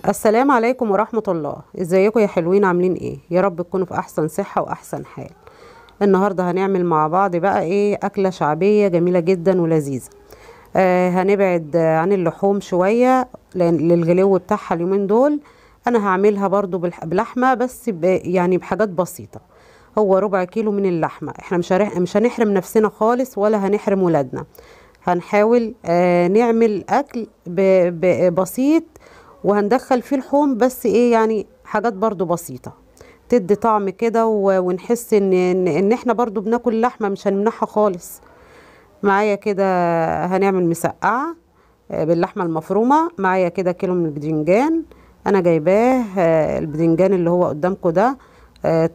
السلام عليكم ورحمة الله. ازيكم يا حلوين؟ عاملين ايه؟ يا رب تكونوا في احسن صحة واحسن حال. النهاردة هنعمل مع بعض بقى ايه اكلة شعبية جميلة جدا ولذيذة. هنبعد عن اللحوم شوية لان للغلو بتاعها اليومين دول. انا هعملها برضو بلحمة بس يعني بحاجات بسيطة. هو ربع كيلو من اللحمة. احنا مش هنحرم نفسنا خالص ولا هنحرم ولادنا. هنحاول نعمل اكل بسيط وهندخل فيه لحوم بس ايه يعني حاجات برضو بسيطة تدي طعم كده ونحس ان احنا برضو بناكل لحمة، مش هنمنعها خالص. معايا كده هنعمل مسقعة باللحمة المفرومة. معايا كده كيلو من البدنجان، انا جايباه البدنجان اللي هو قدامكم ده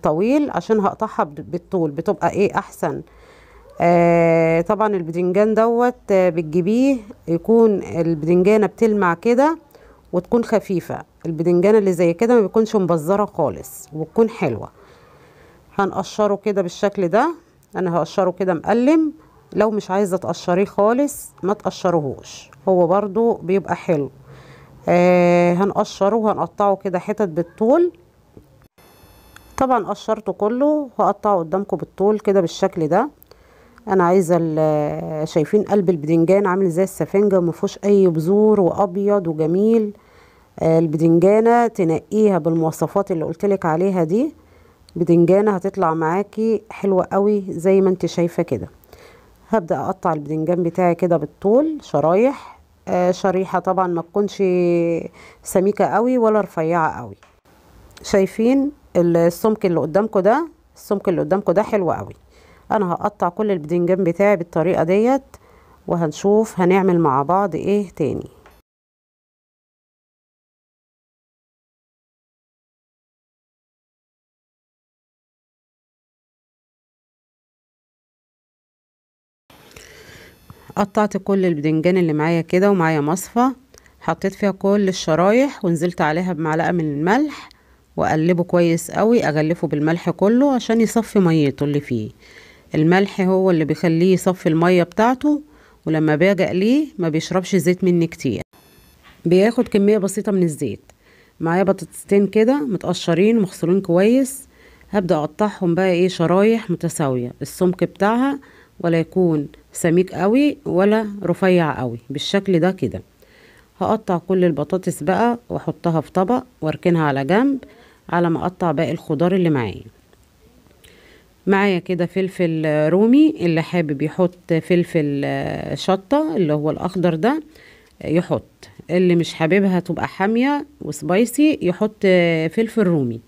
طويل عشان هقطعها بالطول بتبقى ايه احسن. طبعا البدنجان دوت بتجيبيه يكون البدنجانة بتلمع كده وتكون خفيفة. البدنجانة اللي زي كده ما بيكونش مبزرة خالص وبتكون حلوة. هنقشره كده بالشكل ده، انا هقشره كده مقلم. لو مش عايزة تقشريه خالص ما تقشرهوش، هو برضو بيبقى حلو. هنقشره وهنقطعه كده حتت بالطول. طبعا قشرته كله وهقطعه قدامكم بالطول كده بالشكل ده. انا عايزه شايفين قلب البدنجان عامل زي السفنجه ومفيهوش اي بذور وابيض وجميل. البدنجانه تنقيها بالمواصفات اللي قلتلك عليها دي، بدنجانه هتطلع معاكي حلوة قوي زي ما انت شايفه كده. هبدا اقطع البدنجان بتاعي كده بالطول شرايح. شريحة طبعا ما تكونش سميكة قوي ولا رفيعة قوي. شايفين السمك اللي قدامكم ده؟ السمك اللي قدامكم ده حلو قوي. انا هقطع كل البدنجان بتاعي بالطريقة ديت وهنشوف هنعمل مع بعض ايه تاني. قطعت كل البدنجان اللي معايا كده، ومعايا مصفى حطيت فيها كل الشرايح ونزلت عليها بمعلقه من الملح واقلبه كويس قوي. اغلفه بالملح كله عشان يصفي ميته اللي فيه. الملح هو اللي بيخليه يصفي المية بتاعته، ولما باجي اقلية ما بيشربش زيت مني كتير، بياخد كمية بسيطة من الزيت. معايا بطاطستين كده متقشرين ومغسولين كويس. هبدا اقطعهم بقى ايه شرايح متساوية السمك بتاعها، ولا يكون سميك قوي ولا رفيع قوي بالشكل ده كده. هقطع كل البطاطس بقى واحطها في طبق واركنها على جنب على ما اقطع باقي الخضار اللي معايا. معايا كده فلفل رومي، اللي حابب يحط فلفل شطة اللي هو الاخضر ده يحط، اللي مش حاببها تبقى حامية وسبايسي يحط فلفل رومي.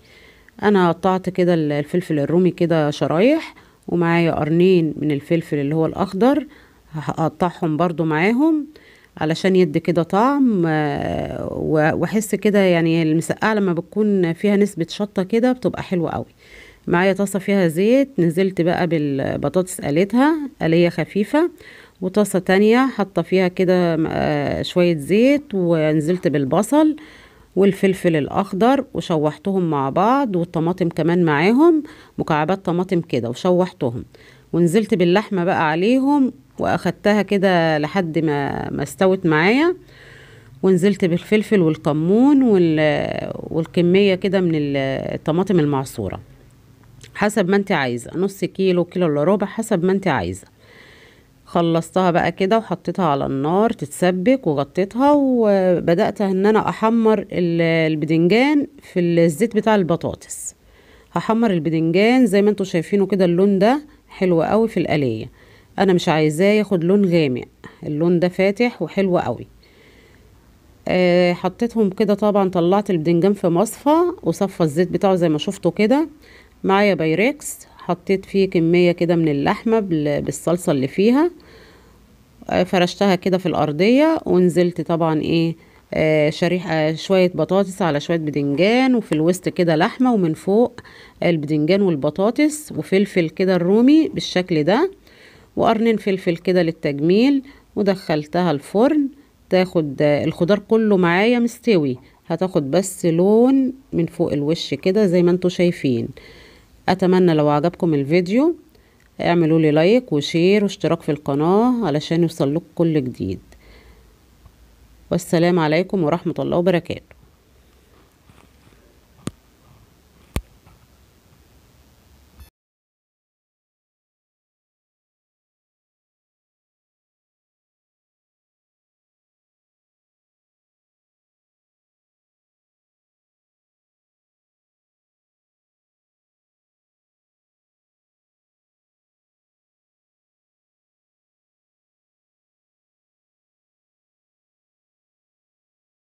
انا قطعت كده الفلفل الرومي كده شرايح، ومعايا قرنين من الفلفل اللي هو الاخضر هقطعهم برضو معاهم علشان يدي كده طعم واحس كده يعني المسقعه لما بتكون فيها نسبة شطة كده بتبقى حلوة قوي. معايا طاسة فيها زيت، نزلت بقى بالبطاطس قليتها قلية خفيفة، وطاسة تانية حاطة فيها كده شوية زيت ونزلت بالبصل والفلفل الاخضر وشوحتهم مع بعض، والطماطم كمان معاهم مكعبات طماطم كده وشوحتهم، ونزلت باللحمة بقى عليهم واخدتها كده لحد ما استوت معايا، ونزلت بالفلفل والكمون والكمية كده من الطماطم المعصورة حسب ما انت عايزة، نص كيلو، كيلو الا ربع، حسب ما انت عايزة. خلصتها بقى كده وحطيتها على النار تتسبك وغطيتها، وبدأت ان انا احمر البدنجان في الزيت بتاع البطاطس. هحمر البدنجان زي ما انتوا شايفينه كده، اللون ده حلو قوي في القلية. انا مش عايزاه ياخد لون غامق، اللون ده فاتح وحلو قوي. حطيتهم كده. طبعا طلعت البدنجان في مصفى وصفى الزيت بتاعه زي ما شفتوا كده. معايا بايركس حطيت فيه كمية كده من اللحمة بالصلصة اللي فيها، فرشتها كده في الأرضية، ونزلت طبعا ايه شريحة شوية بطاطس على شوية بدنجان، وفي الوسط كده لحمة، ومن فوق البدنجان والبطاطس وفلفل كده الرومي بالشكل ده، وقرنين فلفل كده للتجميل، ودخلتها الفرن. تاخد الخضار كله معايا مستوي، هتاخد بس لون من فوق الوش كده زي ما انتوا شايفين. اتمنى لو عجبكم الفيديو اعملوا لي like و share واشتراك في القناة علشان يوصل لكم كل جديد. والسلام عليكم ورحمة الله وبركاته.